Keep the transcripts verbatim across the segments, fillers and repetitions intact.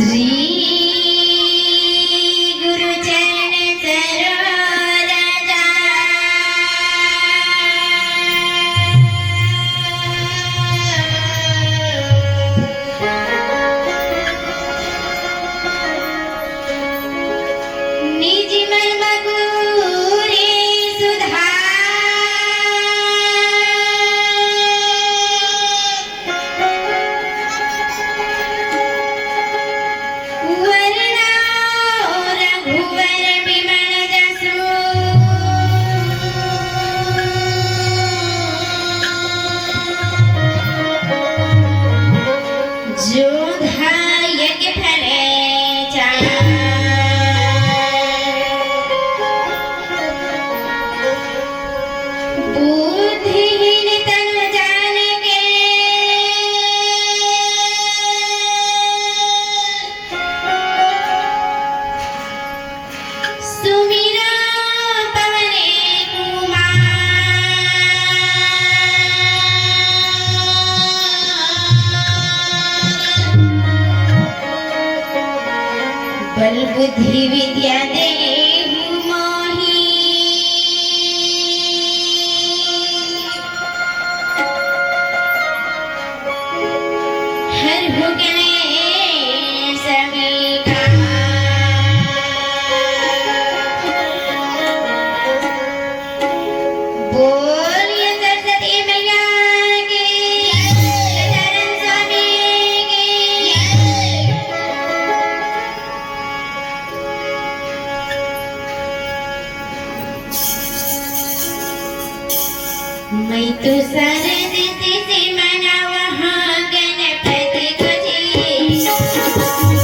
श्री गुरु चरण सरोज। निज मन मगुरे सुधार। वरना रघुवर विमल जसु। जोधा यज्ञ फल चार। बुद्धिहीन तन जान के। सुमिरा पवन कुमार। बल बुद्धि विद्या देहु मोहि। हर भुगले सभी का। बोलिए सरस्वती मैया की, सच्चिदानंद स्वामी की। मैं तो सरद से मनावा गणपति को जी।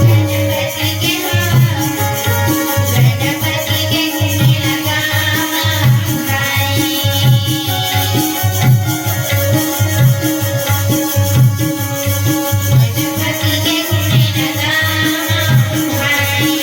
गणपति के हो, गणपति के गुण लगावा भाई। गणपति के गुण लगावा भाई।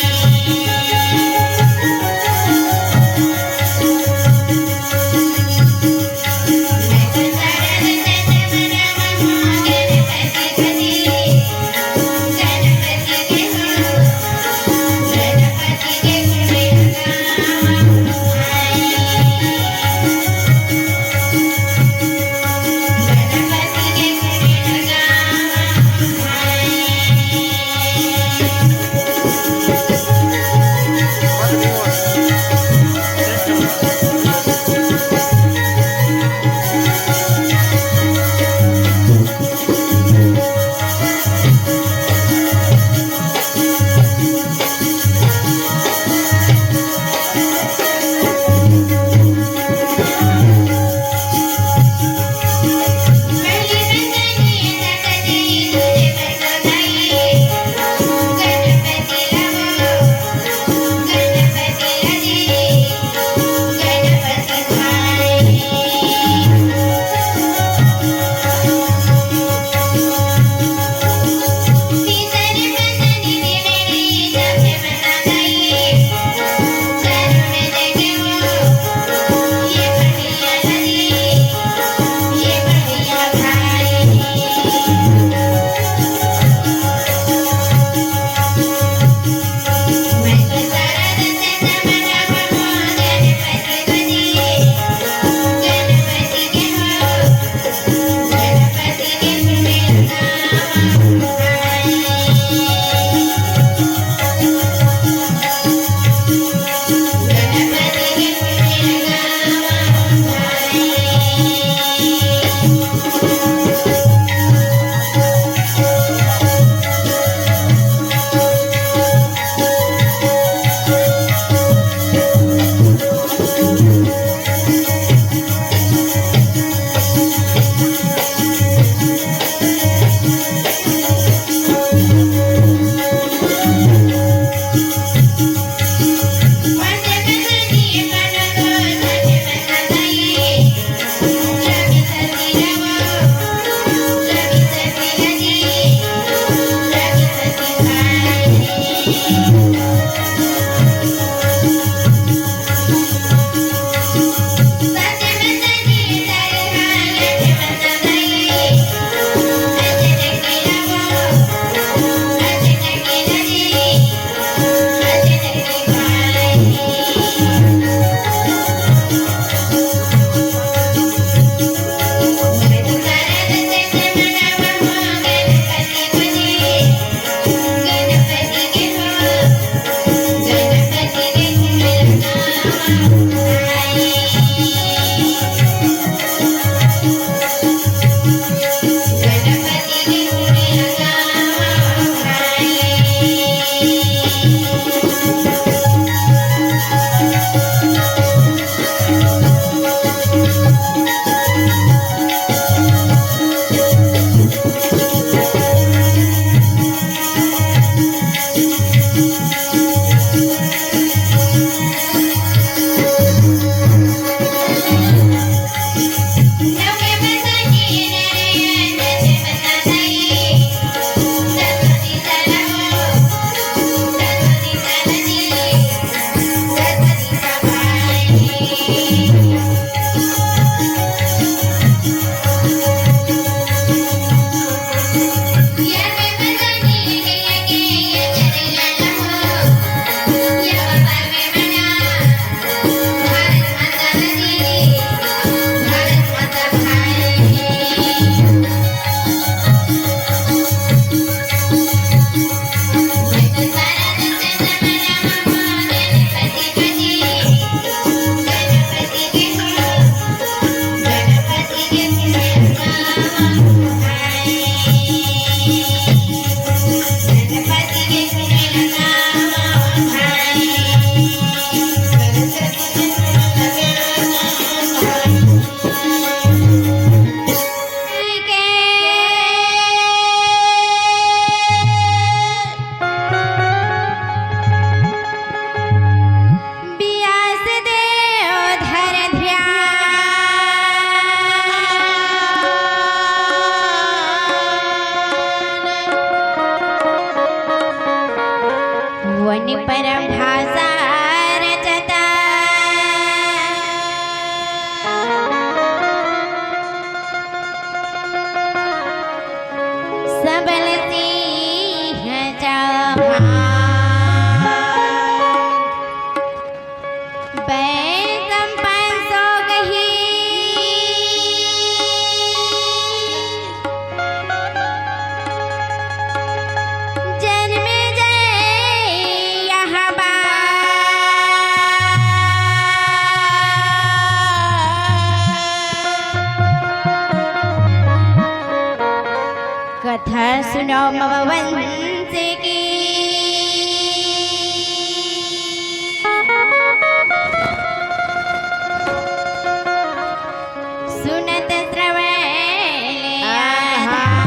सुनो मम वंश की। सुनत श्रवण आहा। आधार।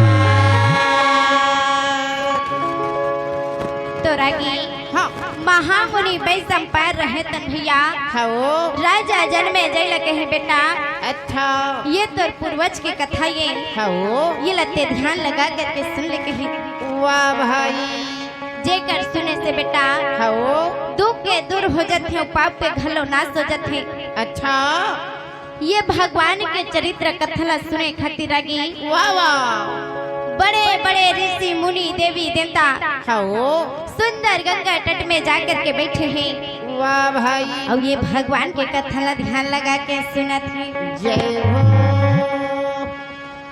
तो रागी, हाँ। महामुनि वैशंपायन रहे तन भैया। हव। राजा जनमेजय ल कहे बेटा। अच्छा। ये तोर पूर्वज के कथा ये। हव। ये ल ते ध्यान लगा करके सुन ले कहे। वाह भाई। जेकर सुने से बेटा। हव। दुख के दूर हो जाथे, पाप के घलो नाश हो जाथे। अच्छा। ये भगवान के चरित्र कथा ला सुने खातिर रागी। वाह, वाह। बड़े-बड़े ऋषि मुनि, देवी देवता हव। सुंदर गंगा तट में जाकर के बैठे हैं। वाह भाई। अउ ये भगवान के कथा ला ध्यान लगा के सुनत हे। जय हो।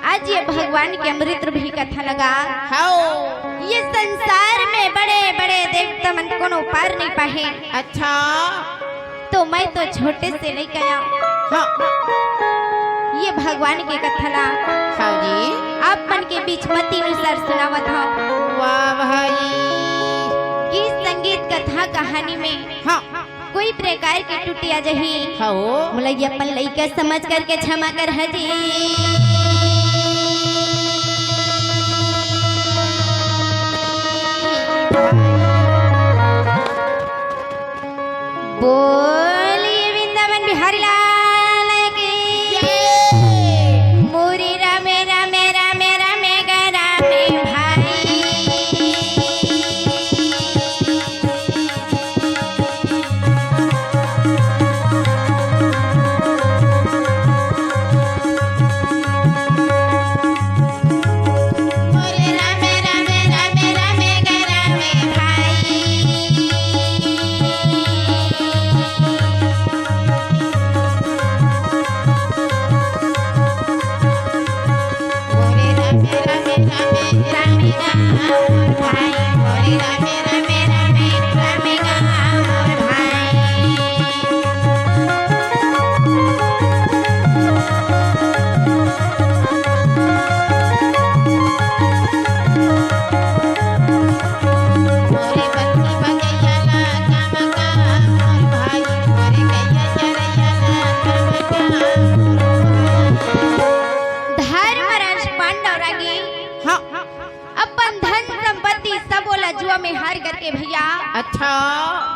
आज ये भगवान के अमृत रूपी कथा लगा। हव। ये संसार में बड़े-बड़े देवता मन कोनो पार नहीं पाहे। अच्छा। तो मैं तो छोटे से लेके आया। हाँ। ये भगवान के कथा ला। हाँ जी। आप मन के बीच मति अनुसार सुनावत हूँ। वाह भाई। गीत संगीत कथा कहानी में हाँ। कोई प्रकार के त्रुटि आ जाही। हाँ। मोला ये अपन लइका समझ करके क्षमा कर हजी। बोलिए वृंदावन बिहारी लाल की। जय। मोरे रामे, रामे, रामे, रामे गा रामे भाई। धर्मराज पांडव रागी हाँ। अपन धन संपत्ति सबो ला जुआ में हार करके भैया अच्छा।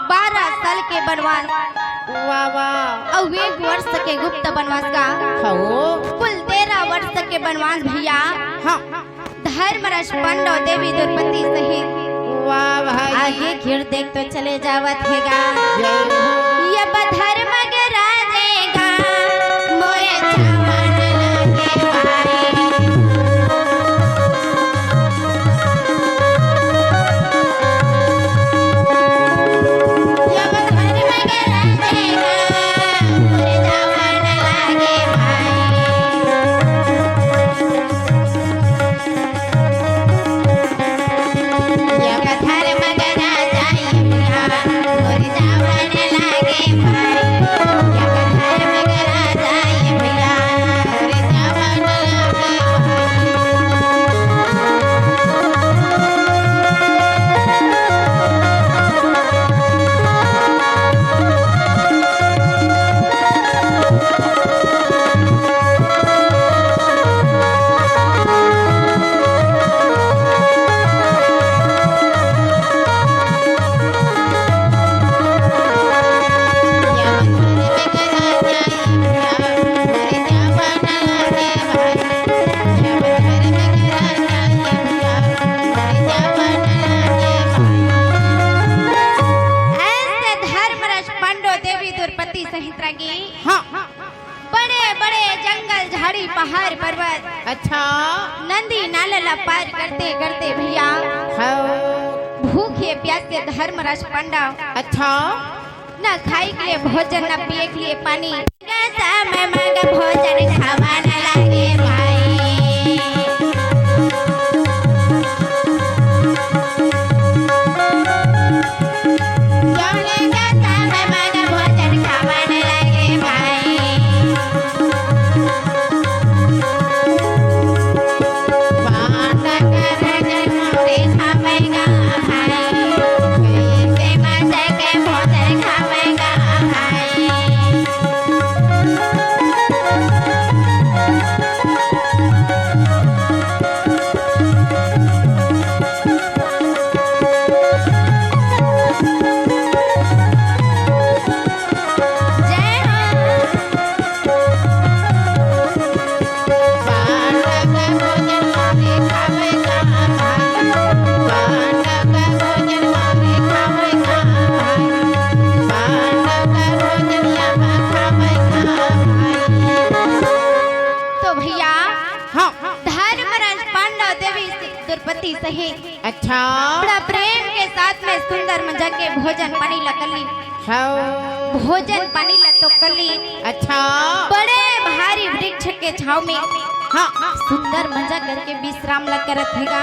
बारह साल के बनवास। वाह, वाह। अउ एक वर्ष के गुप्त बनवास का। हाँ। कुल तेरह वर्ष के बनवास भैया। हाँ। धर्मराज पांडव देवी द्रौपदी सहित वाह भाई। आगे गिर देख तो चले जावत हे गा। जय हो। ये बधर मगराजे गा, मोरे छावन लागे भाई। ये बधर मगराजे गा, मोरे छावन लागे भाई। ऐसे धर्मराज पांडव देवी द्रौपदी सहित रागी हाँ। बड़े बड़े जंगल, झाड़ी, पहाड़, पर्वत, अच्छा। नदी, नाला ला पार करते करते भैया हाँ। भूखे प्यासे धर्मराज पांडव अच्छा। न खाए के लिए भोजन, न पिए के लिए पानी। समय मग भोजन खावा न लागे भाई। सही। अच्छा। बड़ा प्रेम के साथ में सुंदर मंजा के भोजन पानी ला कली। हाँ। भोजन पानी ला तो कली। अच्छा। बड़े भारी वृक्ष के छांव में हाँ। सुंदर मंजा करके विश्राम ला करत हेगा।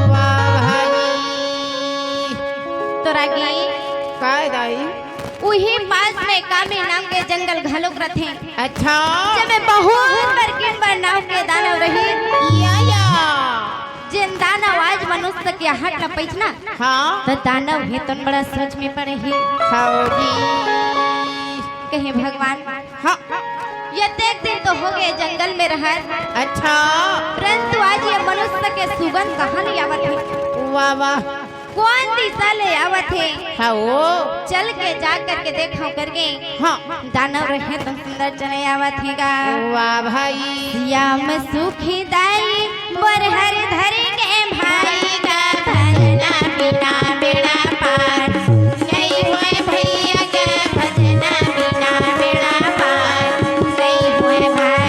वाह भाई। तो रागी। काय दाई? उही पास में कामी नाम के जंगल घलोक रथे। अच्छा। जेमे बहुत बड़किन बड़ नाव के दानव रही। या, या। जेन दानव आज मनुष्य के हाथ न पैथना। हाँ। त दानव हे तोन बड़ा सोच में पड़े हे। हाँ जी। कहे भगवान। हाँ। ये तेक दिन तो हो गए जंगल में रहत। अच्छा। परंतु आज ये मनुष्य के सुगंध कहाँ ले आवत हे? वाह, वाह। कोन दिशा ले आवत हे? हाँ, ओ। चल के जा करके देखव करके। हाँ। दानव रहे तो सुंदर चले आवत हे गा। वाह भाई। श्याम सुखी दाई, बरहर धर के भाई गा, भजना बिना बेड़ा पार। नहीं होय भैया गा, भजना बिना बेड़ा पार। नहीं होय भाई।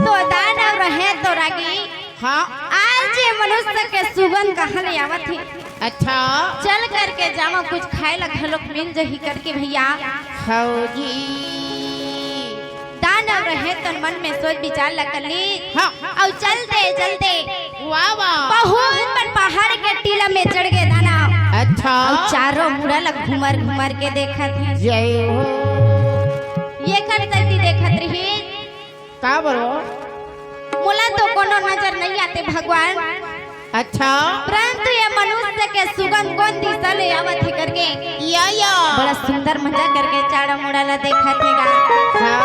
तो दानव रहे तो रागी। हाँ। आज ये मनुष्य के सुगंध कहाँ ले आवत हे? अच्छा। चल करके जावा, कुछ खाए ला घलोक मिल जही करके भैया। हाँ जी। दानव रहे तो मन में सोच विचार ला कर ली। हाँ। अउ चलते चलते वाह, वाह। बहुत ऊपर पहाड़ के टीला में चढ़ गए दानव। अच्छा। अउ चारों मुड़ा ला घुमर घुमर के देखत हे। जय हो। ये कर सकती देखत रही। का बोलो? मोला तो कोनो नजर नहीं आते भगवान। अच्छा। परंतु ये मनुष्य के सुगंध कोन दिशा ले आवत हे करके या, या। बड़ा सुंदर मंजा करके चारों मुड़ा ला देखत हे गा। हाँ।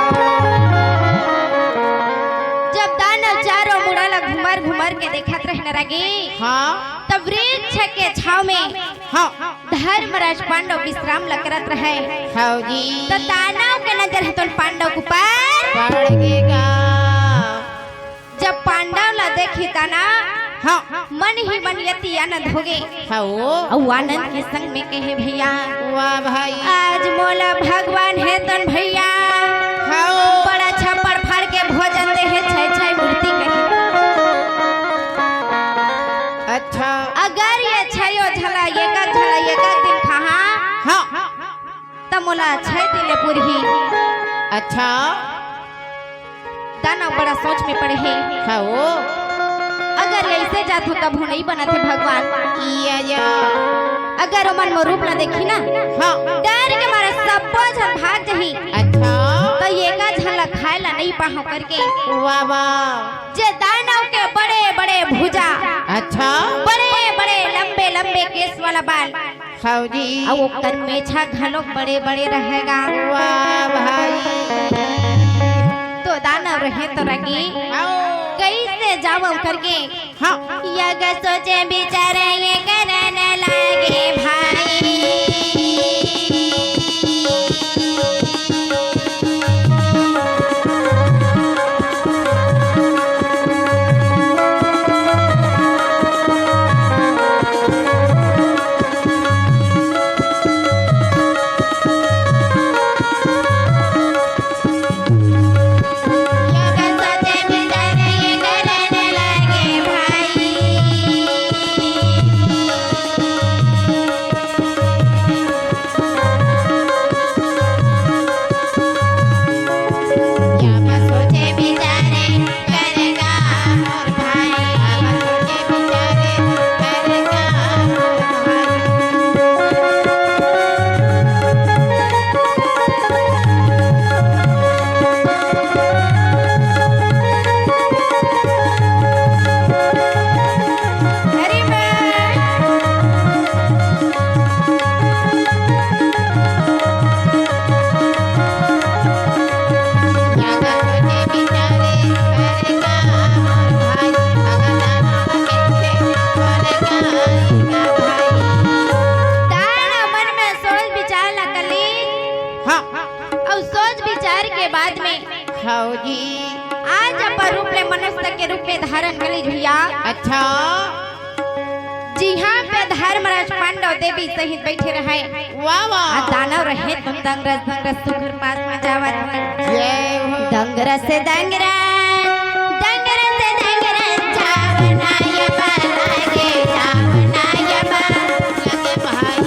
जब दानव चारों मुड़ा ला घुमर घुमर के देखत रहे न रागी, हाँ। तब वृक्ष के छाव में हाँ। धर्मराज पांडव विश्राम ला करत रहे। हाँ जी। तो दानव के नजर हे तो पांडव के ऊपर पड़ गे गा। जब पांडव ला देखी तना हाँ। मन ही मन यति आनंद हो गे। हाँ ओ। अउ आनंद के संग में कहे भैया। वाह भाई। आज मोला भगवान हे तन भैया। हाँ ओ। बड़ा छप्पड़ फाड़ के भोजन दे हे छै छै मूर्ति कहे। अच्छा। अगर ये छयो झला, ये का झला, ये का दिन खाहा, हाँ। त मोला छै दिन ले पुरही। अच्छा। दानव बड़ा सोच में पड़े हे। हाँ ओ। अगर ऐसे जात हो तब हो नहीं बनत हे भगवान। या, या। अगर ओमन मोर रूप ला देखी ना, हाँ। डर के मारे सब्बो झन भाग जही। अच्छा। त ये का झन ला खाए ला नहीं पाहो करके। वाह, वाह। जे दानव के बड़े बड़े भुजा, अच्छा। बड़े बड़े लंबे लंबे केस वाला बाल, हाँ जी। अउ ओकर मेछा घलोक बड़े बड़े रहेगा। वाह भाई। तो दानव रहे तो रागी, हाँ। कैसे जावव करके हाँ। यग सोचे बिचारे ये करन लागे भाई। मनुष्य के रूप में धारण कर ली भैया। अच्छा। जिहाँ पे धर्मराज पांडव देवी सहित बैठे रहे। वाह, वाह। आ दानव रहे तो दंगरस, दंगरस सुघर पास में जावत है। जय हो। दंगरस, दंगरस, दंगरस, दंगरस, जावना ये बना के, जावना ये बना के भाई।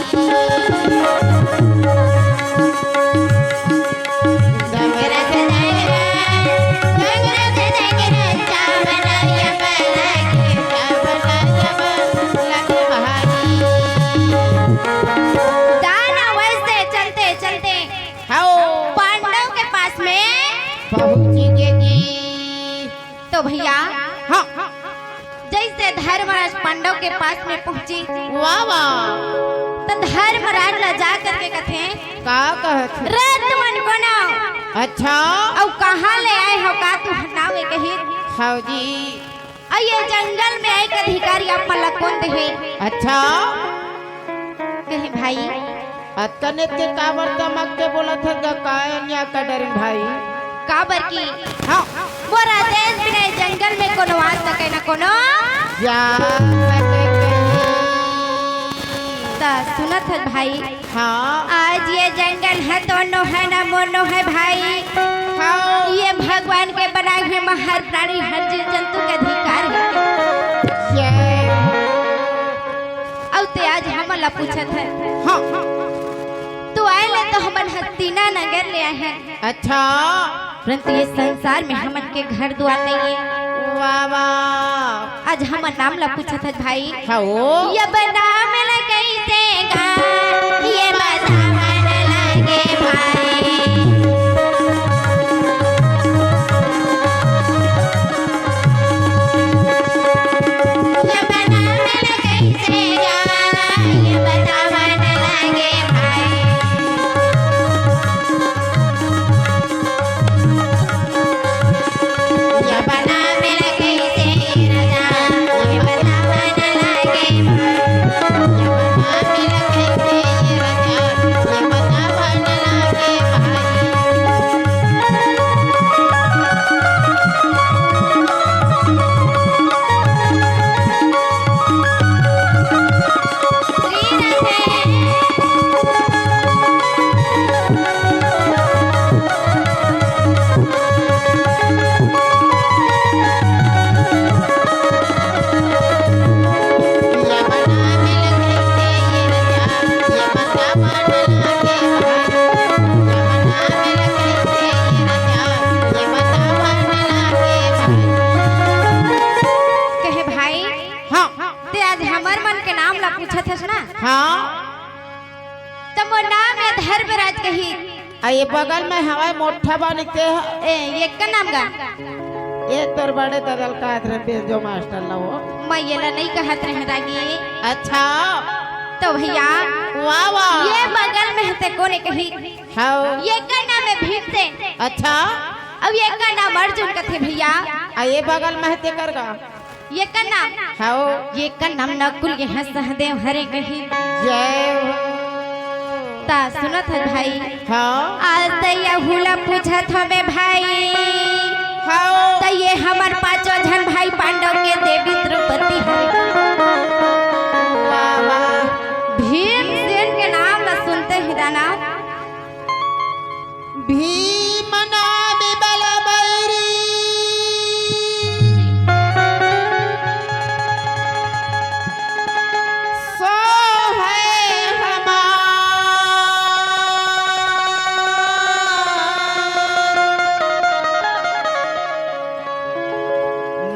दानव वैसे चलते चलते हाँ। पांडव के पास में पहुंच गए जी। तो भैया, हाँ। जैसे धर्मराज पांडव के पास में पहुंची, वाह, वाह। तो धर्मराज ला जा करके कथे, का कहत हे? "रे तुमन कोन हो? अच्छा। अउ कहाँ ले आए हो का तू हटावे कही?" हाँ जी। अउ ये जंगल में आए के अधिकारी आप मन ला कोन दे हे? अच्छा। कहे भाई, अतने ते काबर दमक के बोलत हस गा, काय अन्याय का डरेन भाई? काबर की हाँ। मोर आदेश बिना ए जंगल में कोनो आ सके न कोनो। जा सके कहीं। त सुनत हस भाई? हाँ। आज ये जंगल ह तोनो है न मोनो है भाई। हाँ। ये भगवान के बनाए हुए म हर प्राणी, हर जीव जंतु के अधिकार है। जय हो। अउ ते आज हमन ला पूछत है। हाँ। तू आए ले तो हमन हस्तिना नगर ले आए हैं। अच्छा। परंतु ये संसार में हमन के घर दुआर नहीं है। वाह, वाह। आज हमन नाम ला पूछत है भाई। हाँ, ओ। ये बना मन कैसे गा, ये बना मन लगे भाई। ये बना मन कैसे गा, ये बना मन लगे भाई। ये बना मन कैसे राजा, ये बना मन लगे भाई। ये बना मन कैसे राजा, ये बना मन लगे भाई। कहे भाई, हाँ। ते आज हमर मन के नाम ला पूछत हस ना? हाँ। त मोर नाम ए धर्मराज कही। आ ये बगल में हवय मोठा बानी ते ह। ए, ये का नाम गा? ये तोर बड़े ददल कहत रहे बेंजो मास्टर ला वो। मैं ये ला नहीं कहत रहे दागी। अच्छा। तो भैया, वाह, वाह। ये बगल में हते कोने कही? हाँ। ये का नाम है भीमसेन। अच्छा। अब ये का नाम अर्जुन कथे भैया। आ ये बगल में हते कर गा। ये का नाम? हाँ। ये का नाम नकुल के हैं सहदेव हरे कही। जय हो। ता सुनत है भाई। हाँ। आज त ये हुला पूछत हवे भाई। हाँ। त ये हमर पांचों झन भाई पांडव के देवी द्रौपदी हरे। वाह, वाह। भीमसेन के नाम ला सुनते ही दाना। भीम नाम बल बैरी। सो है हमार।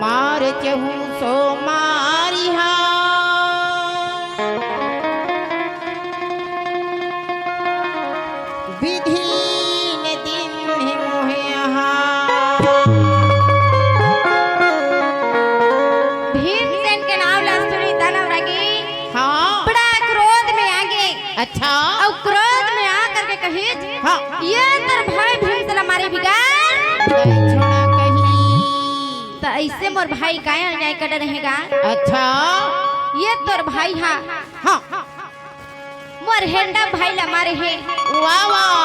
मार चहूँ सो मारिहा। विधि न दीन्हे मोहे आहार। भीमसेन के नाम ला सुनी दानव रागी हाँ। बड़ा क्रोध में आ गे। अच्छा। अउ क्रोध में आ करके कहिस, हाँ। ये तोर भाई भीमसेन ला मारे बिगाड़। जय छोड़ा कही। त ऐसे मोर भाई काया अन्याय कर रहेगा। अच्छा। ये तोर भाई हा। हाँ। मोर हेंडा भाई ला मारे हे। वाह, वाह।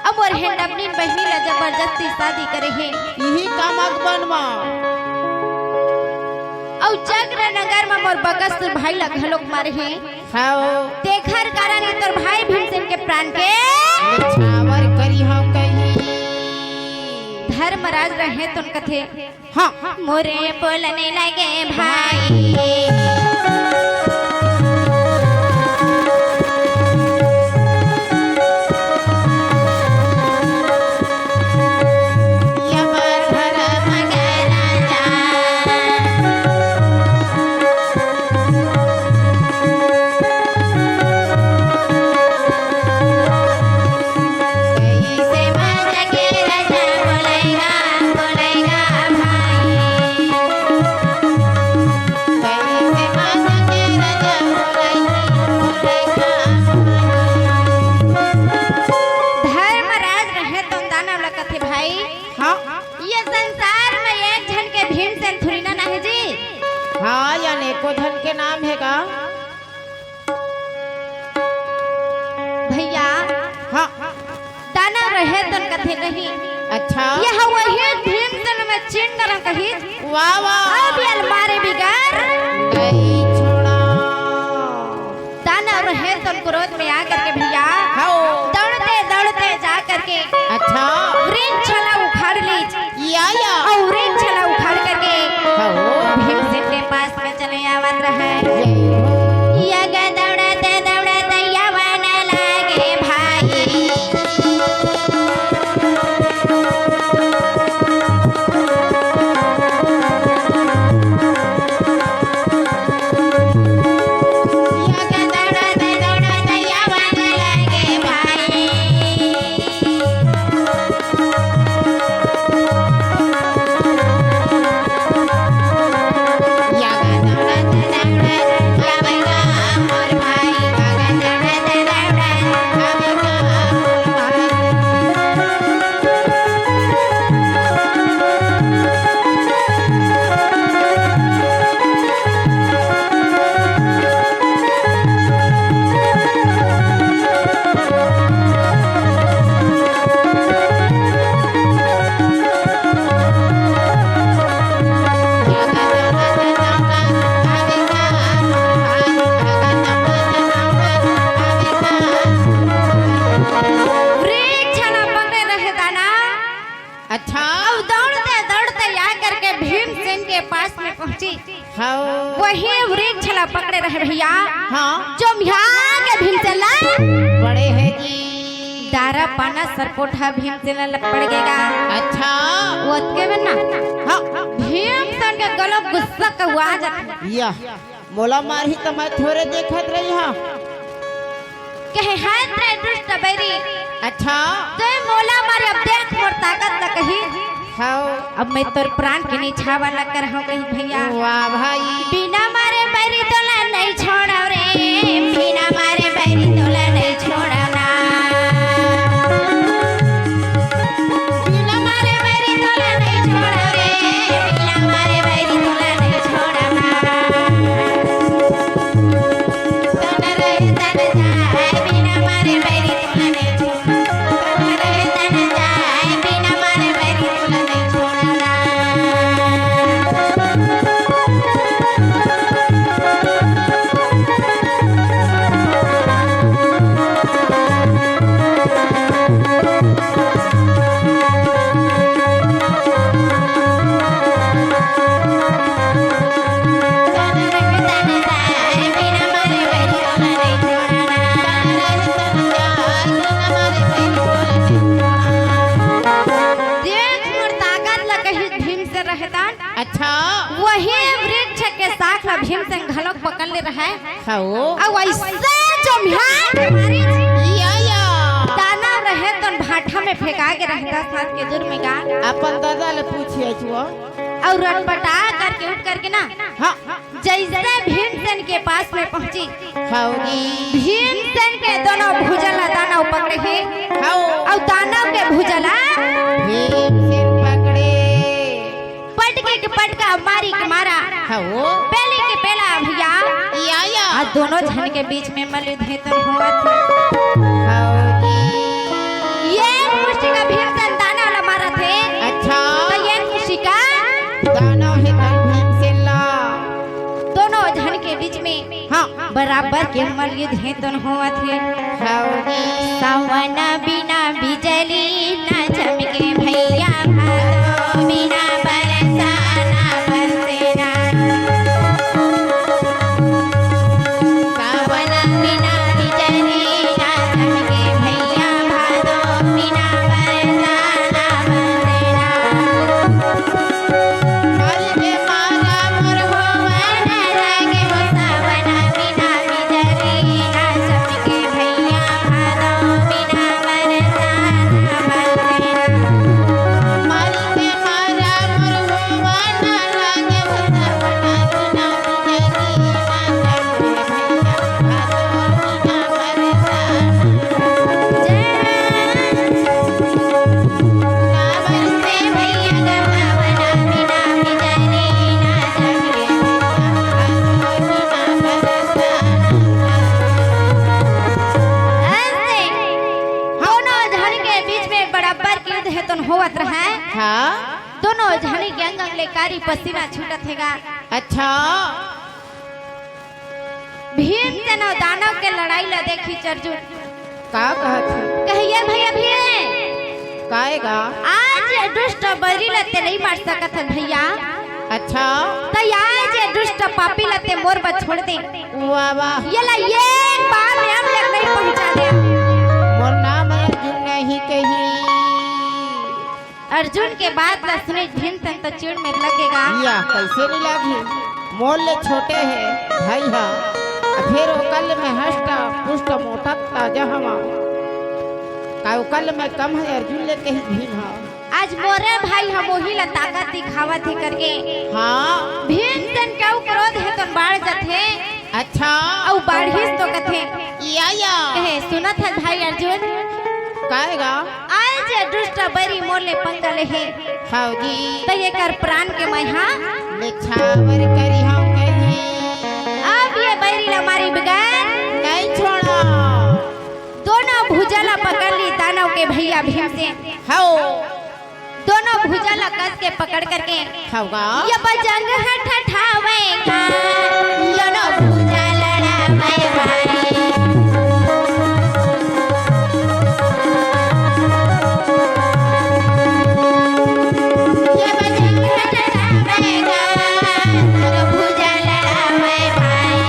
अउ मोर हेंडपनिन बहिनी ला जबरदस्ती शादी करे हे। इही काम अकबन मा। अउ जगरा नगर मा मोर बकसुर भाई ला घलोक मारे हे। हव। तेखर कारण ये तोर भाई भीमसेन के प्राण के निछावर करी हव कही। धर्मराज रहे तोन कथे, हाँ। मोरे बोलने लगे भाई। धर्मराज रहे तो दानव ला कथे भाई। हाँ। ये संसार में एक झन के भीमसेन थोड़ी ना, ना हे जी। हाँ, या अनेको झन के नाम हे का? भैया। हाँ। दानव रहे तोन कथे नहीं। अच्छा। यह वही भीमसेन में चिन करम कही। वाह, वाह। अब ये अलमारी बिगर नहीं छोड़ा। दानव रहे तोन क्रोध में आ करके भैया। हाँ। दौड़ते, दौड़ते जा करके अच्छा। वृक्ष ला उखाड़ ली। या, या। अउ वृक्ष ला उखाड़ करके हाँ। भीमसेन के पास में चले आवत रहे। जय हो। यग दौड़त दौड़त यावन लागे भाई। यग दौड़त दौड़त यावन लागे भाई। वृक्ष ला पकड़े रहे दानव। अच्छा। अउ दौड़ते दौड़ते आ करके भीमसेन के पास में पहुंची। हाँ। वही वृक्ष ला पकड़े रहे भैया। हाँ। जो मिहा के भीमसेन ला बड़े है जी। दारा पाना सरपोठा भीमसेन ला पड़ गेगा। अच्छा। वो अतके में ना। हाँ। भीमसेन के गलो गुस्सा का आवाज आथे। या। मोला मारही त मैं थोरे देखत रही हाँ। कहे, "हाय रे दुष्ट बैरी।" अच्छा। तोय मोला मारे, अब देख मोर ताकत ला कही। हाँ। अब मैं तोर प्राण के निछावर ला करहूं कही भैया। वाह भाई। बिना मारे बैरी तोला नहीं छोड़व रे, बिना मारे बैरी तोला नहीं छोड़व ना। बिना मारे बैरी तोला नहीं छोड़व रे, बिना मारे बैरी तोला नहीं छोड़व ना। देख मोर ताकत ला कही भीमसेन रहे तन। अच्छा। वही वृक्ष के शाखा ला भीमसेन घलोक पकड़ ले रहे। हाँ। अउ ऐसे जो म्यान के मारी या, या। दानव रहे तन भाठा में फेंका के रहे दस हाथ के दूर में गा। अपन दादा ले पूछिए छुआ। अउ रटपटा करके उठ करके ना। हाँ। जैसे भीमसेन के पास में पहुंची, हौजी। भीमसेन के दोनों भुजा ला दानव पकड़े हे। हौ। अउ दानव के भुजा ला भीमसेन पकड़े। पटके के पटका, मारी के मारा। हौ। पेली के पेला भैया। या, या। आ दोनों झन के बीच में मल्लयुद्ध हे तो होवत हे। हौजी। ये बराबर के मल युद्ध हे तोन होवत हे। हौदी। सावन बिना बिजली ना चमके भैया, भादो बिना बरसा ना बरसे ना। सावन बिना बिजली ना चमके भैया, भादो बिना बरसा ना बरसे ना। दोनों झन के बीच में बराबर के युद्ध हे तोन होवत रहय। हाँ। दोनों झन के अंग अंग ले कारी पसीना छूटत हे गा। अच्छा। भीमसेन अउ दानव के लड़ाई ला देखिस अर्जुन। का कहत हे? कहे, "ए भैया भीम, काय गा? आज ये दुष्ट बैरी ला ते नहीं मार सकत हस भैया।" अच्छा। त आज ये दुष्ट पापी ला ते मोर बर छोड़ दे। वाह, वाह। ये ला एक बार में अब तक नहीं पहुंचा दे। मोर नाम अर्जुन नहीं कही। अर्जुन के बात ला सुने भीमसेन तो चिढ़ में लगे गा। या, कैसे नहीं लागी? मोर ले छोटे हे भाई हा, फिर ओकर ले मैं हष्ट पुष्ट मोटा ताजा हवा। का ओकर ले मैं कम हे अर्जुन ले कही भीम हा। आज मोरे भाई हा मोही ला ताकत दिखावत हे करके। हाँ। भीमसेन के ऊ क्रोध हे तोन बाढ़ जथे। अच्छा। अउ बाढ़िस तो कथे। या, या। कहे, "सुनत हस भाई अर्जुन?" काय गा? आज ये दुष्ट बैरी मोर ले पंगा ले हे। हौदी। त एकर प्राण के मैं हा निछावर करिहौं कही। अब ये बैरी ला मारे बगैर नहीं छोड़ा। दोनों भुजा ला पकड़ लिस दानव के भैया भीमसेन। हौ। दोनों भुजा ला कस के पकड़ करके हव गा। ये बजंग ह ठठावय गा, दोनों भुजा लड़ावय भाई। ये बजंग ह ठठावय गा, दोनों भुजा लड़ावय भाई।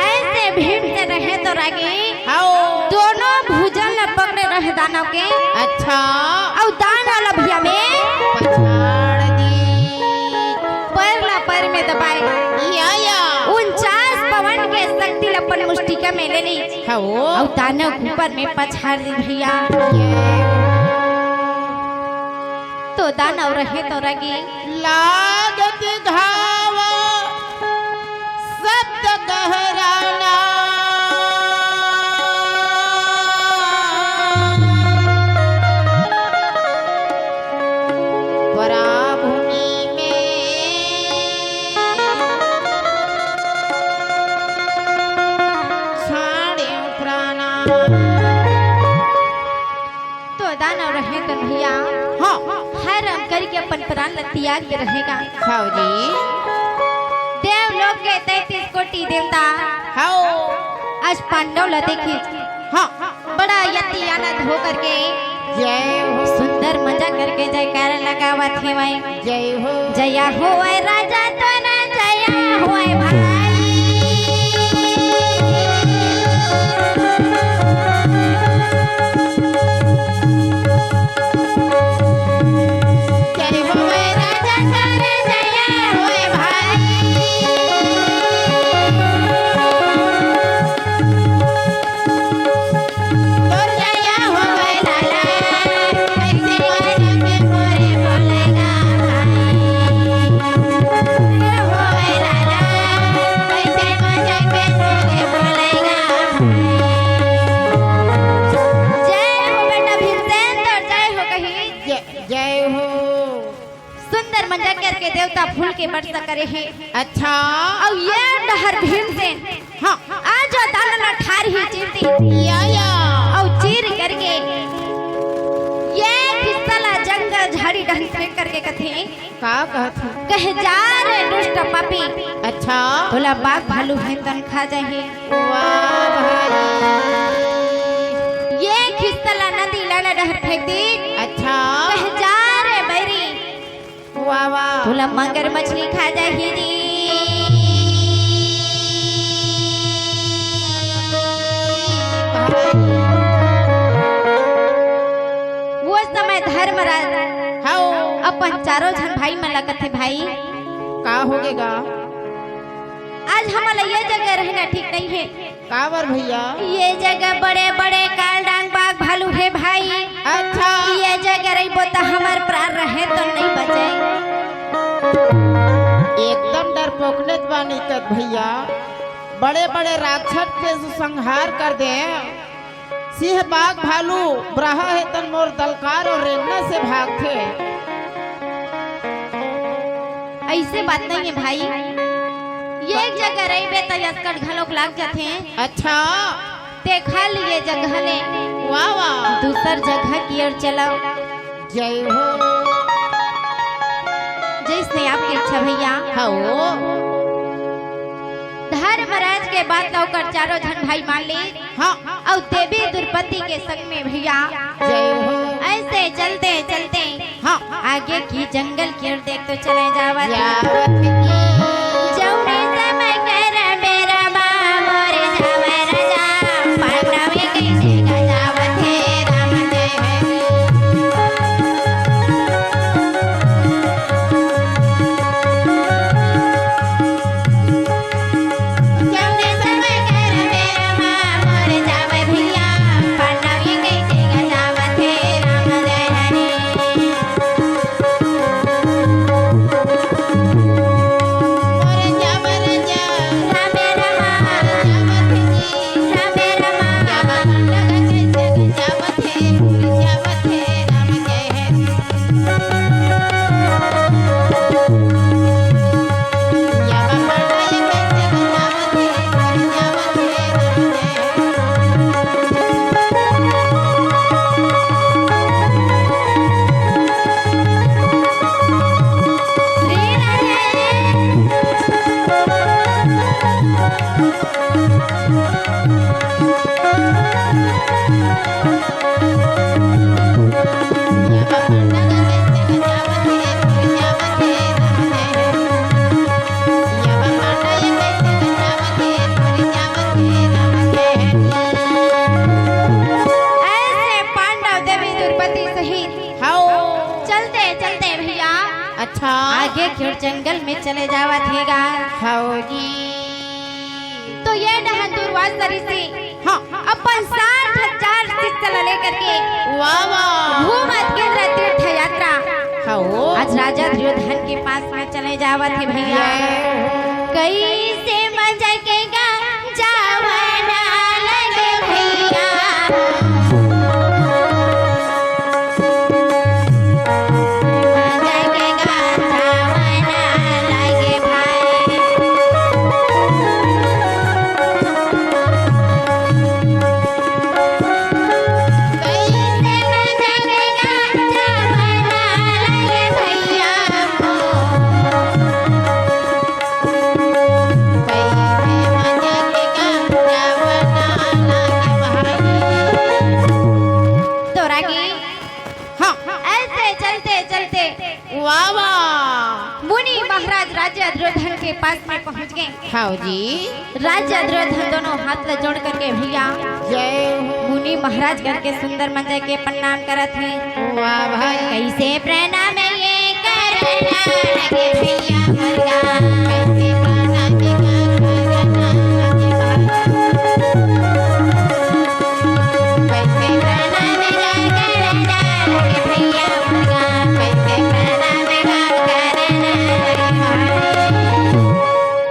ऐसे भीम से रहे तो रागी, हव। दोनों भुजा ला पकड़े रहे दानव के। अच्छा। अउ दानव ला भुइयां में पछाड़ दी। पैर ला पैर में दबाए। या, या। उनचास पवन के शक्ति ला अपन मुष्टिका में ले ली। हव। अउ दानव के ऊपर में पछाड़ दी भैया। ये। तो दानव रहे तो रागी। लागत घाव सत गहराना। पराभूमि में छाड़े प्राणा। तो दानव रहे तो भैया, हाँ। हर रंग करके अपन प्राण ला त्याग के रहेगा। हव जी। देवलोक के तैंतीस कोटि देवता, हव। आज पांडव ला देखिस। हाँ। बड़ा यति आनंद हो करके, जय हो। सुंदर मजा करके जयकारा लगावत हेवय। जय हो। जया होवय राजा तोर, जया होवय भाई। जय होवय राजा तोर, जया होवय भाई। तोर रक्षा करे हे। अच्छा। अउ ये डहर भीमसेन, हाँ। आ जो दानव ल ठारही चीरही। या, या। अउ चीर करके ये खिस्सा ला जंगल झाड़ी डहन फेंक करके कथे, का कहत हे? कहे, "जा रे दुष्ट पापी।" अच्छा। तोला बाघ भालू हेन तन खा जाही। वाह भाई। ये खिस्सा ला नदी लाना डहर फेंक दे। अच्छा। कहे, "जा रे बैरी।" वाह, वाह। तोला मगरमछली खा जाही जी। वो समय धर्मराज हव। अपन चारों झन भाई मन ला कथे, "भाई, का होगे गा? आज हमन ला ये जगह रहना ठीक नहीं हे।" काबर भैया? ये जगह बड़े-बड़े काल डांग बाघ भालू हे भाई। अच्छा। ये जगह रहिबो त हमर प्राण रहे तो नहीं बचे। एकदम डरपोकनेच बानी कत भैया, बड़े-बड़े राक्षस के संहार कर दे। सिंह बाघ भालू ब्रहा हे तन मोर दलकार अउ रेंगना से भागथे। अइसे बात नहीं हे भाई, ये एक जगह रहिबे त असकट घलोक लाग जाथे। अच्छा। ते खाली ये जगह ले वाह, वाह। दूसर जगह की ओर चलो। जय हो। जइसने आपकी इच्छा भैया। हाँ। धर्मराज के बात ला ओकर चारों झन भाई मान ली। हाँ। अउ देवी द्रौपदी के संग में भैया जय हो। अइसे चलते चलते हाँ। आगे की जंगल की ओर देख तो चले जावत हे। जावत हे। जौने समय कर बेरा बा मोर जावै राजा, पांडव कइसे गजावत हे राम जय हे। जौने समय कर बेरा बा मोर जावै भैया, पांडव कइसे गजावत हे राम जय हे। ऐसे पांडव देवी द्रौपदी सहित हव। चलते चलते भैया अच्छा। आगे के ओर जंगल में चले जावत हे गा। हव जी। तो ये डहन दुर्वासा ऋषि हाँ। अपन साठ हजार शिष्य ला लेकर के वाह, वाह। घूमत के तीर्थ यात्रा हाँ, ओ। आज राजा दुर्योधन के पास में चले जावत हे भैया। जय हो। कइसे मजा के गा जावना लगे भैया। तोरा के हाँ। ऐसे चलते चलते वाह, वाह। मुनि महाराज राजा दुर्योधन के पास में पहुंच गए। हाँ जी। राजा दुर्योधन दोनों हाथ ला जोड़ करके भैया जय हो। मुनि महाराज करके सुंदर मंजय के प्रणाम करत हे। वाह भाई। कइसे प्रणाम ये करना लगे भैया मुर्गा, कइसे प्रणाम ये करना लगे भैया।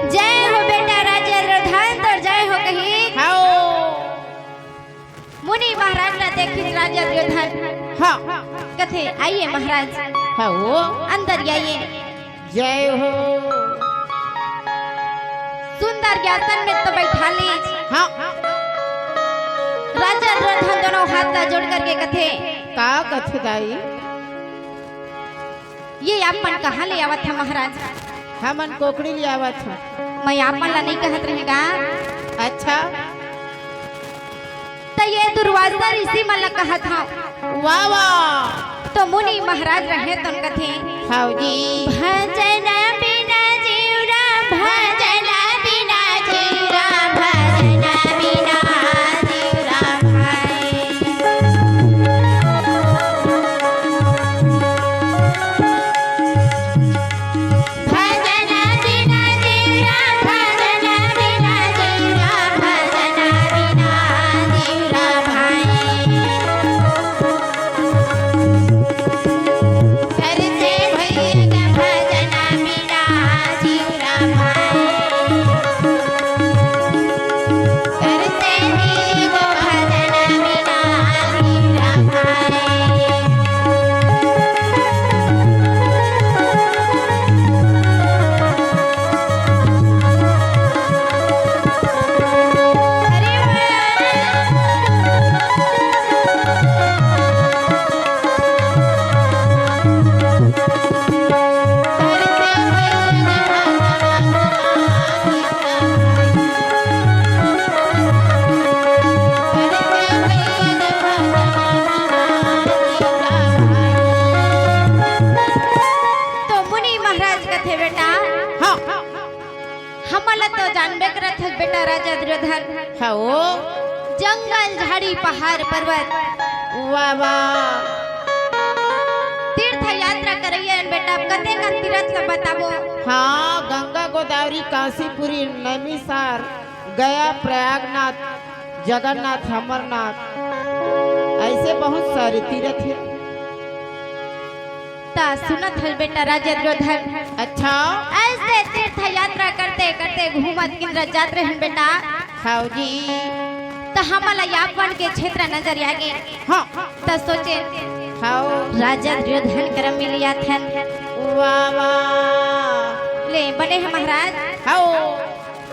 जय हो बेटा राजा दुर्योधन, तोर जय हो कही। हाओ। मुनि महाराज ला देखिस राजा दुर्योधन। हाँ। कथे, "आइए महाराज।" हाँ, वो। "अंदर आइए।" जय हो। सुंदर आसन में तो बैठा लीस। हाँ। राजा दुर्योधन दोनों हाथ ला जोड़ करके कथे। का कथे दाई? ये आप मन कहाँ ले आवत ह महाराज? हमन कोकड़ी ले आवत ह। मैं आप मन ला नहीं कहत रहेगा। अच्छा। त ये दुर्वासा ऋषि मन ला कहत हव। वाह, वाह। तो मुनि महाराज रहे तन कथे। हव जी। भजन बिना जीव राम, भजन बिना जीव राम, भजन बिना जीव राम। भजन बिना जीव राम, भजन बिना जीव राम, भजन बिना जीव राम भाई। करते भैया का भजन बिना जीव राम भाई। करते ही वो भजन बिना जीव राम भाई। तो मुनि महाराज कथे बेटा, हाँ। हमन ला तो जानबे करत हस बेटा राजा दुर्योधन। हाँ ओ। जंगल, झाड़ी, पहाड़, पर्वत। वाह, वाह। तीर्थ यात्रा करइया हन बेटा, अब कते कन तीर्थ ला बताबो। हाँ, गंगा, गोदावरी, काशीपुरी, नैमिषार, गया, प्रयागनाथ, जगन्नाथ, अमरनाथ, ऐसे बहुत सारे तीर्थ हैं। त सुनत हस बेटा राजा दुर्योधन। अच्छा। ऐसे तीर्थ यात्रा करते करते घूमत किंदरत जात रहन बेटा। हव जी। त हमला यापन के क्षेत्र नजर आगे। हाँ। त सोचे। हव। राजा दुर्योधन करम मिलिया थन। वाह, वाह। ले, बने हे महाराज। हव।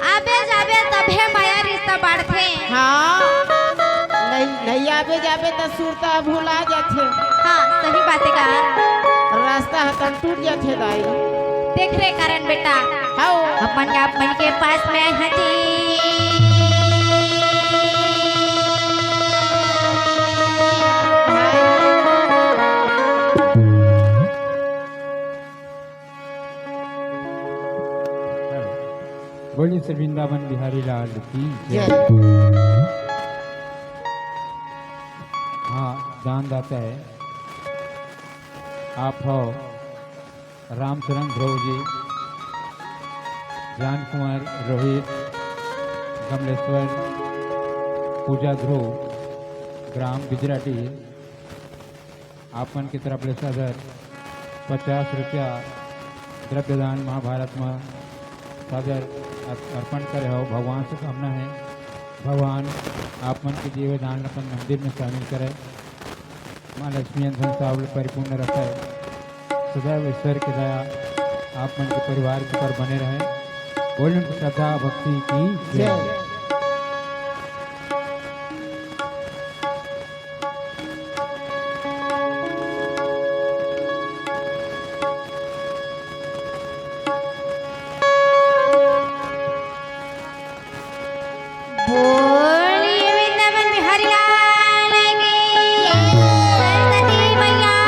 आबे जाबे तभे माया रिश्ता बाढ़थे। हाँ, नहीं, नहीं आबे जाबे त सुरता भुला जाथे। हाँ, सही बात हे का। रास्ता ह तन टूट जाथे दाई। तेखरे कारण बेटा, हव। अपन आप मन के पास में आए हन जी। बोलिए श्री वृंदावन बिहारी लाल की जय। जय। हाँ, दानदाता हे आप हो रामचरण ध्रुव जी, जान कुंवर, रोहित, गमलेश्वर, पूजा ध्रुव, ग्राम बिजराडीह। आप मन के तरफ ले सादर पचास रुपया द्रव्य दान महाभारत म सादर अर-, अर्पण करे हव। भगवान से कामना हे, भगवान आप मन के दिए हुए दान ल अपन मंदिर में शामिल करे, माँ लक्ष्मी अंजन साहब ल परिपूर्ण रखे, सदैव ईश्वर के दया आप मन के परिवार के ऊपर बने रहे। बोलिए श्रद्धा भक्ति की जय। जय। बोलिए वृंदावन बिहारी लाल की, सरस्वती मैया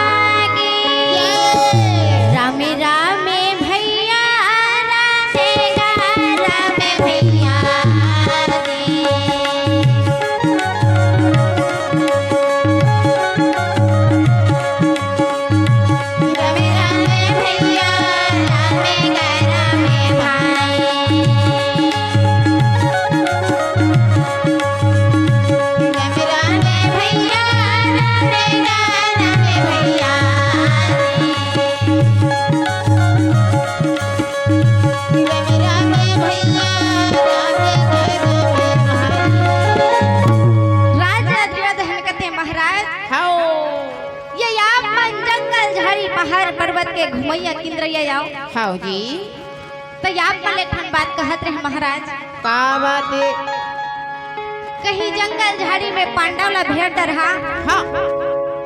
की। रामे रामे भैया, रामे गा रामे भैया। पर्वत के घुमैया किंदरैया आव। हव जी। त आप मन ले ठन बात कहत रहे महाराज। का बात हे? कहीं जंगल झाड़ी में पांडव ला भेंट डरहा। हाँ।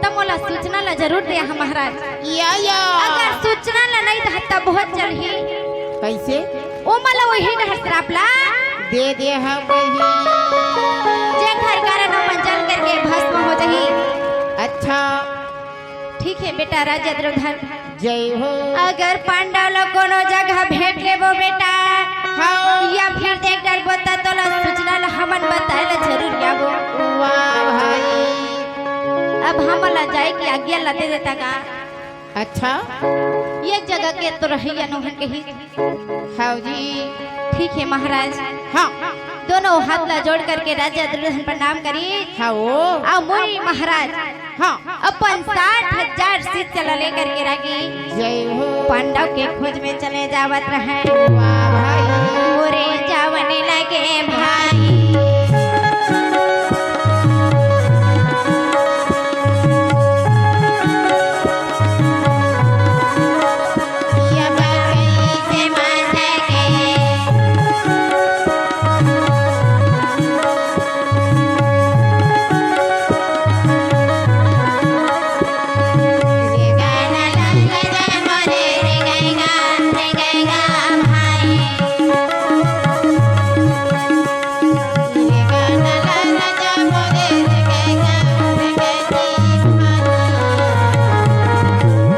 त मोला सूचना ला जरूर दे हा महाराज। या, या। अगर सूचना ला नहीं दहा त बहुत चलही। कैसे? ओ मला वही डहर श्राप ला दे दे हा वही। जेखर कारण ओमन जल करके भस्म हो जही। अच्छा। ठीक हे बेटा राजा दुर्योधन। जय हो। अगर पांडव ला कोनो जगह भेंट लेबो बेटा, हाँ। या फिर देख डरबो त तोला सूचना ला हमन बताए ला जरूर आबो। वाह भाई। अब हमन ला जाए के आज्ञा ला दे देता का? अच्छा। एक जगह के तो रही अनोहन कही। हव जी। ठीक हे महाराज। हाँ। दोनों हाथ ला जोड़ करके राजा दुर्योधन प्रणाम करी। हाँ, ओ। अउ मुनि महाराज हाँ। अपन साठ हजार शिष्य ला लेकर के रागी जय हो। पांडव के खोज में चले जावत रहे। वाह भाई। मोरे जावन लगे भाई।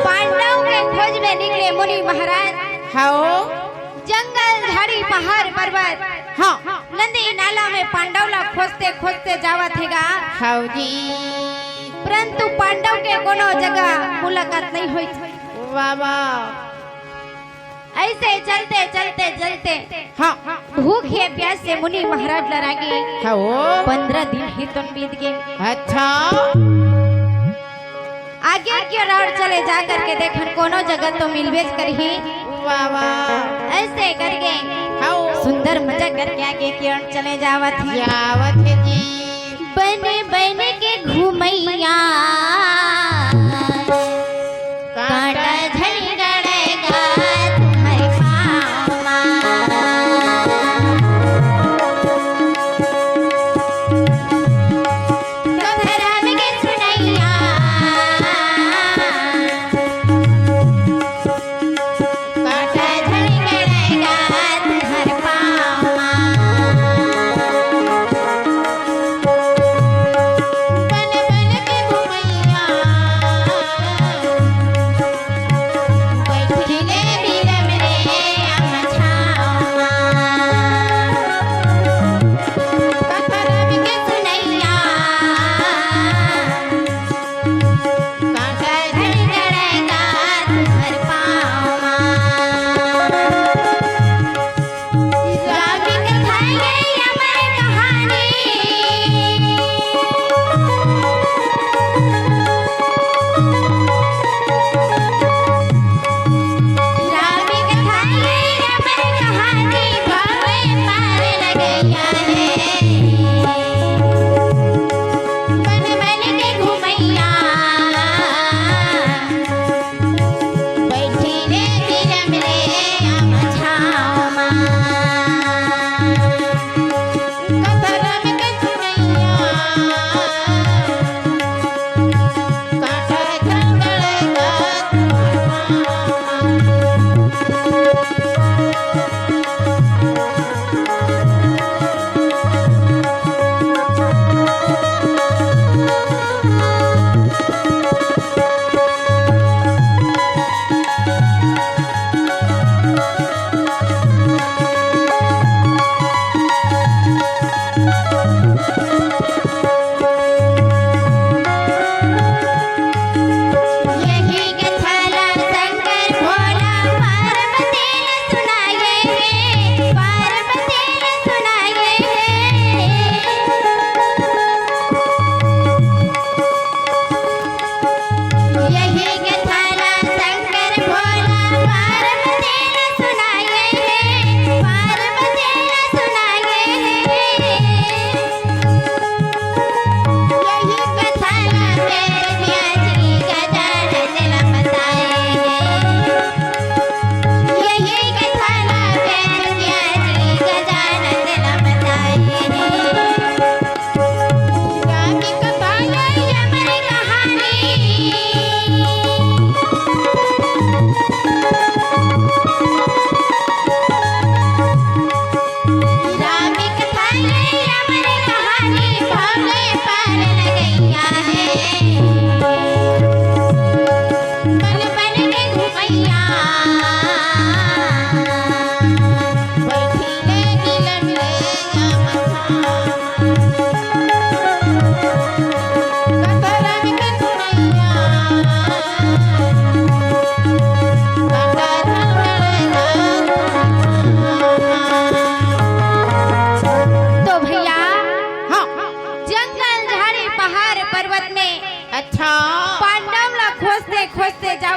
पांडव के खोज में निकले मुनि महाराज। हव। जंगल, झाड़ी, पहाड़, पर्वत, हाँ। नदी, नाला में पांडव ला खोजते, खोजते जावत हे गा। हव जी। परंतु पांडव के कोनो जगह मुलाकात नहीं होई। वाह, वाह। ऐसे चलते, चलते, चलते हाँ। भूख हे प्यास से मुनि महाराज ला रागी। हाँ, ओ। पंद्रह दिन ही तो बीत गए। अच्छा। आगे की ओर और चले जा करके देखन कोनो जगह तो मिलबे करही। वाह, वाह। ऐसे करके हाँ। सुंदर मजा करके आगे की ओर चले जावत हे। जावत हे जी। बन बन के घुमैया कांटा झन गड़ेगा तुम्हर पाँव मा। तो धरम के सुनैया कांटा झन गड़ेगा तुम्हर पाँव मा। बन बन के घुमैया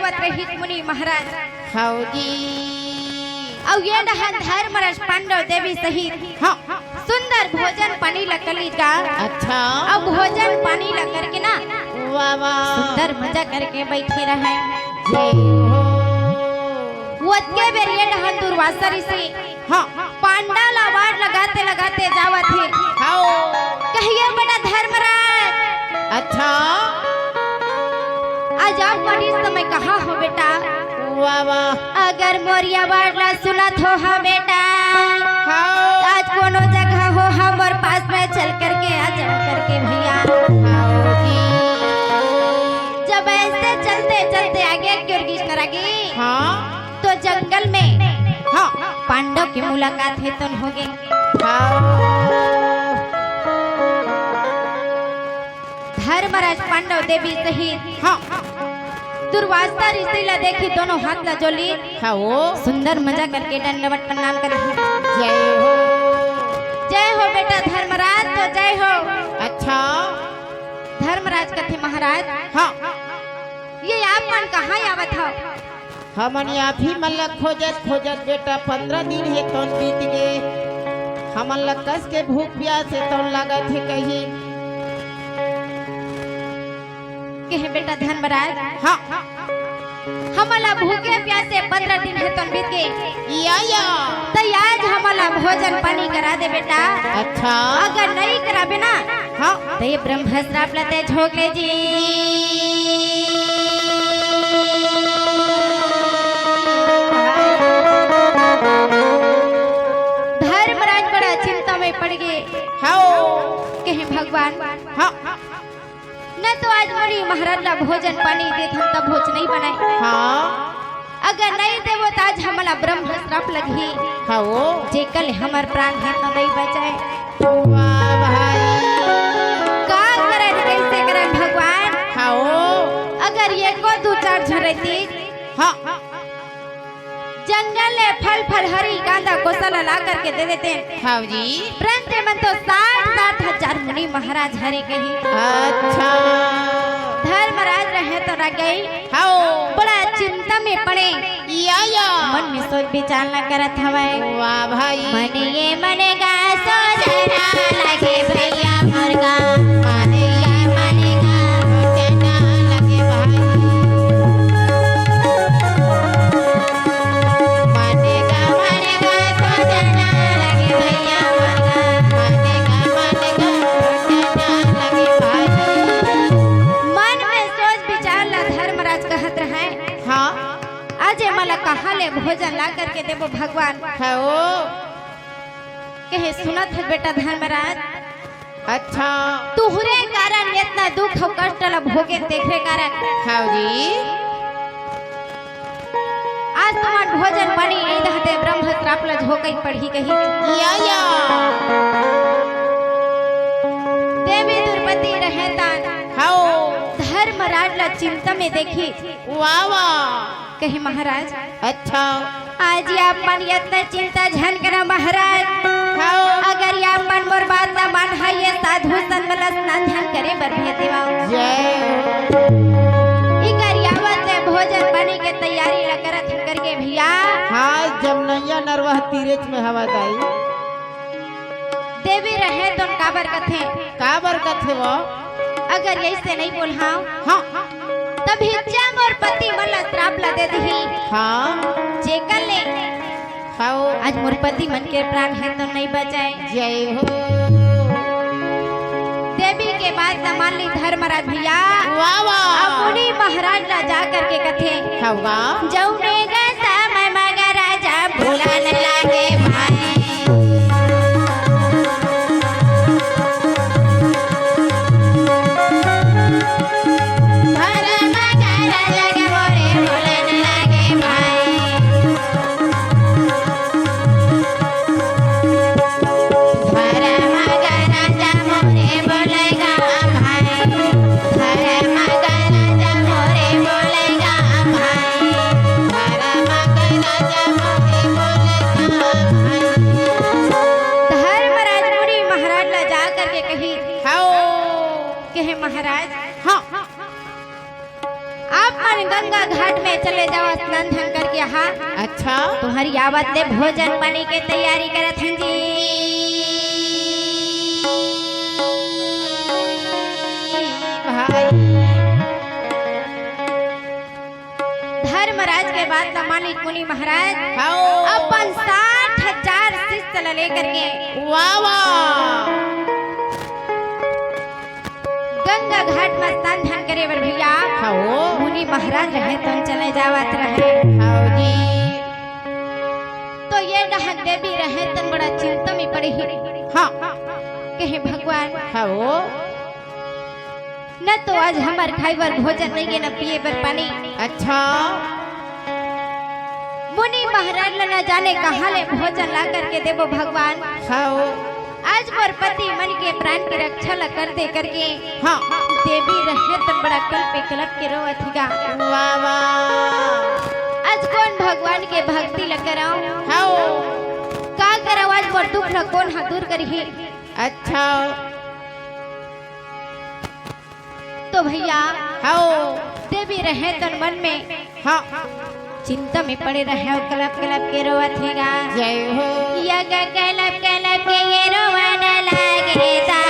जावत रहिस मुनि महाराज। हव जी। अउ ये डहन धर्मराज पांडव देवी सहित हाँ। सुंदर भोजन पानी ल करिस गा। अच्छा। अउ भोजन पानी ल करके ना वाह, वाह। सुंदर मजा करके बइठे रहय। जय हो। ओतके बेर ये डहन दुर्वासा ऋषि हाँ। पांडव ला वार लगाते लगाते जावत हे। हव। कहिए बेटा धर्मराज। अच्छा। आज आप मन इस समय कहाँ हो बेटा? वाह, वाह। अगर मोर ये वार ला सुनत हो हा बेटा, हव। आज कोनो जगह हो हा मोर पास में चल करके आ जाओ करके भइया। हव जी। जब ऐसे चलते चलते आगे की ओर गिसने लगे, हाँ। तो जंगल में हाँ। पांडव के मुलाकात हे तोन होगे। हाँ। धर्मराज पांडव देवी सहित हाँ। दुर्वासा ऋषि ला देखिस, दोनों हाथ ला जोड़िस। हाँ वो। सुंदर मजा करके दंडवत प्रणाम करिस। जय हो। जय हो बेटा धर्मराज, तो जय हो। अच्छा। धर्मराज कथे महाराज। हाँ। ये आप मन कहाँ आवत हव? हमन ये आप ही मन ला खोजत खोजत बेटा पंद्रह दिन हे तोन बीत गे। हमन ला कस के भूख प्यास हे तोन लागत हे कहिस। कहे बेटा धर्मराज। हाँ। हमन ला भूखे प्यासे पंद्रह दिन हे तोन बीत गे। या, या। त आज हमन ला भोजन पानी करा दे बेटा। अच्छा। अगर नहीं कराबे ना, हाँ। त ये ब्रह्म श्राप ला तैं झोंक ले जी। धर्मराज बड़ा चिंता में पड़ गे। हाँ। कहे भगवान, हाँ। न तो आज मुनि महाराज ला भोजन पानी देथन त भोज नहीं बनाय। हाँ। अगर नहीं देबो त आज हमला ब्रह्म श्राप लगही। हाँ वो। जेकर ले हमर प्राण हे त नहीं बचाय। वाह भाई। का करन, कैसे करन भगवान? हाँ वो। अगर एको दू चार झन रहितिस। हाँ। जंगल ले फल फलहरी कांदा कोसा ला ला करके दे देतेन। हाँ जी। परंतु ये मन तो साठ साठ हजार मुनि महाराज हरे कहिस। अच्छा। धर्मराज रहे त रह गे। हाँ। बड़ा चिंता में पड़े। या, या। मन में सोच विचार न करत हवय। वाह भाई। मन ये मन गा सोचना लगे भैया मोर गा। मन ये मन गा सोचना लगे भाई। मन गा, मन गा सोचना लगे भैया मोर गा। मन गा, मन गा सोचना लगे भाई। मन में सोच विचार ला धर्मराज कहत रहय। हाँ। आज ये मन ला कहाँ ले भोजन ला करके देबो भगवान? हाँ वो। कहे सुनत हस बेटा धर्मराज। अच्छा। तुहरे कारण इतना दुख अउ कष्ट ला भोगेन तेखरे कारण। हाँ जी। आज तुमन भोजन पानी नहीं दहते ब्रह्म श्राप ला झोंकई पड़ही कहिस। या, या। देवी द्रौपदी रहे तन। हाँ वो। धर्मराज ला चिंता में देखिस। वाह, वाह। कहे महाराज। अच्छा। आज ये आप मन इतना चिंता झन करा महाराज। हाँ। अगर ये आप मन मोर बात ला मानहा, ये साधु संत मन ला स्नान ध्यान करे बर भेज देवव। जय। इकर यावत ले भोजन पानी के तैयारी ला करत हन करके भैया। हाँ, जमनैया नरवा तीरेच में हवा दाई। देवी रहे तोन काबर कथे? काबर कथे वो? अगर यही से नहीं बोलहाव, हाँ। तभी जे मोर पति मन ला श्राप ला दे दिही। हाँ। जेकर ले हाँ वो। आज मोर पति मन के प्राण हे त नहीं बचाय। जय हो। देवी के बात ला मान लिस धर्मराज भैया। वाह, वाह। अब मुनि महाराज ला जा करके कथे। हाँ, वाह। जउने गा समय मगर राजा भूलन लागे भाई। धर्म कर जग मोरे भूलन लागे भाई। धर्म कर जग मोरे बोलेगा भाई। धर्म कर जग मोरे बोलेगा भाई। धर्म कर जग मोरे बोलेगा भाई। धर्मराज मुनि महाराज ला जा करके कही। हाँ। कहे महाराज। हाँ। अपन गंगा घाट में चले जावा स्नान ध्यान करके। हाँ, अच्छा। तुम्हारी आवत ले भोजन पानी के तैयारी करत हन जी। भाई। धर्मराज के बात ल मानिक मुनि महाराज हव। अपन साठ हजार शिष्य ल लेकर के वाह, वाह। गंगा घाट म स्नान ध्यान करे बर भैया हव। मुनि महाराज रहे तन चले जावत रहे। हव जी। तो ये डहन देवी रहे तन बड़ा चिंता में पड़े ही। हाँ। कहे भगवान हव। न तो आज हमर खाए बर भोजन नइये, न पिए बर पानी। अच्छा। मुनि महाराज ल न जाने कहाँ ले भोजन ला करके देबो भगवान। हव। आज मोर पति मन के प्राण के रक्षा ला कर दे करके हाँ। देवी रहे तन बड़ा कलप कलप के रोवत हिगा। वाह, वाह। आज कोन भगवान के भक्ति ला करव? हव। का करव आज मोर दुख ला कोन हा दूर करही? अच्छा। तो भैया हव। देवी रहे तन मन में हाँ। चिंता में पड़े रहे अउ कलप कलप के रोवत हेगा। जय हो। या गा कलप कलप के ये रोवन लागे दाई।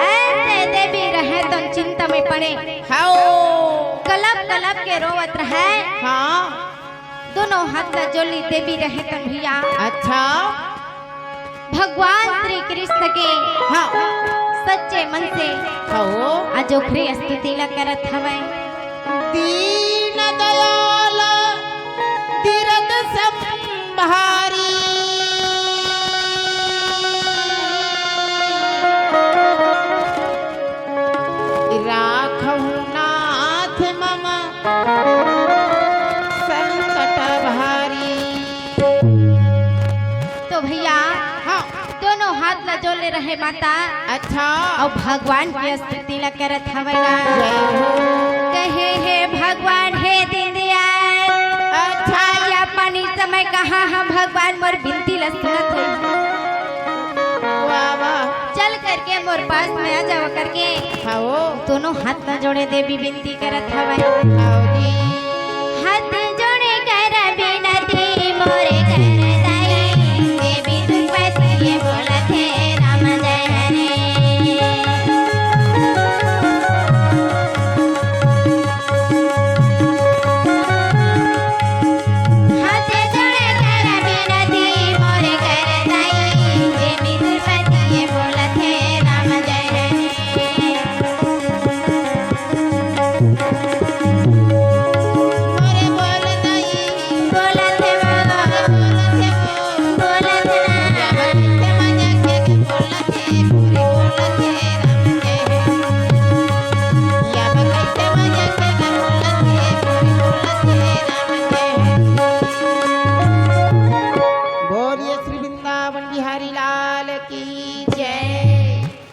ऐसे देवी रहे तो चिंता में पड़े। हव। कलप कलप के रोवत रहे। हाँ। दोनों हाथ ला जोली देवी रहे तन भैया। अच्छा। भगवान श्री कृष्ण के हाँ। सच्चे मन से हव। आज ओखरे स्तुति ला करत हवय। दीन दयाल दीरद संभारी। राखहु नाथ मम संकट भारी। तो भैया हाँ। दोनों हाथ ला जोले रहे माता। अच्छा। अउ भगवान के स्तुति ला करत हवय गा। जय हो। कहे हे भगवान हे दीनदयाल। अच्छा। आज अपन इस समय कहाँ हम भगवान मोर बिनती ला सुनत हो। वाह, वाह। चल करके मोर पास में आ जावा करके। हव। दोनों हाथ ला जोड़े देवी बिनती करत हवय। हव।